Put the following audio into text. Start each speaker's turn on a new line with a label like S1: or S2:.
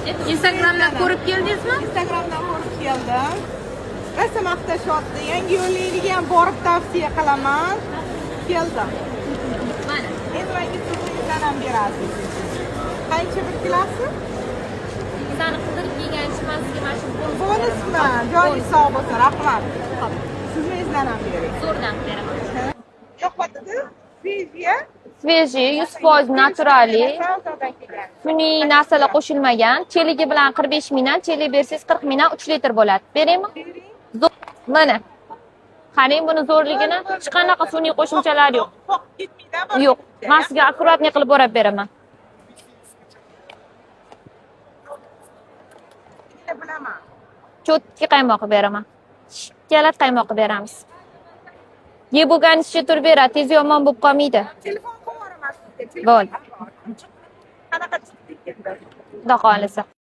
S1: Instagramdan ko'rib keldingizmi?
S2: Instagramdan ko'rib keldim. Rosa maqtashyapti. Yangi yo'lligiga ham borib tavsiya qilaman. Keldim.
S1: Mana.
S2: Endi menga tuzingizdan ham berasiz. Qancha bir kilosi?
S1: Sizani qidirib kelgan uchun man sizga mana shu bonus
S2: Bonusmi? Joningiz sog' bo'lsin, rahmat. Tuzingizdan ham bering.
S1: Zo'rdan beraman.
S2: Yoqmadimi? Свежий.
S3: Свежий, 100% naturali, sun'iy narsalar qo'shilmagan. Cheligi bilan 45 mingdan, chelik bersangiz 40 mingdan 3 litr bo'ladi. Beraymi? Mana. Qarang buni zo'rligini, hech qanaqa sun'iy qo'shimchalar yo'q.
S2: Ketmaydi.
S3: Yo'q. Men sizga аккуратный qilib o'rab beraman.
S2: Bilaman.
S3: Чётки qaymoq qilib beraman. Shikkalat qaymoq qilib beramiz. Yeb bo'lganizcha turib beradi, tez yomon bo'lib qolmaydi.
S2: Telefon qilib yuboraman sizga.
S3: Bo'ldi.
S2: Qanaqa chiqdi ekan?
S3: Xudo xohlasa.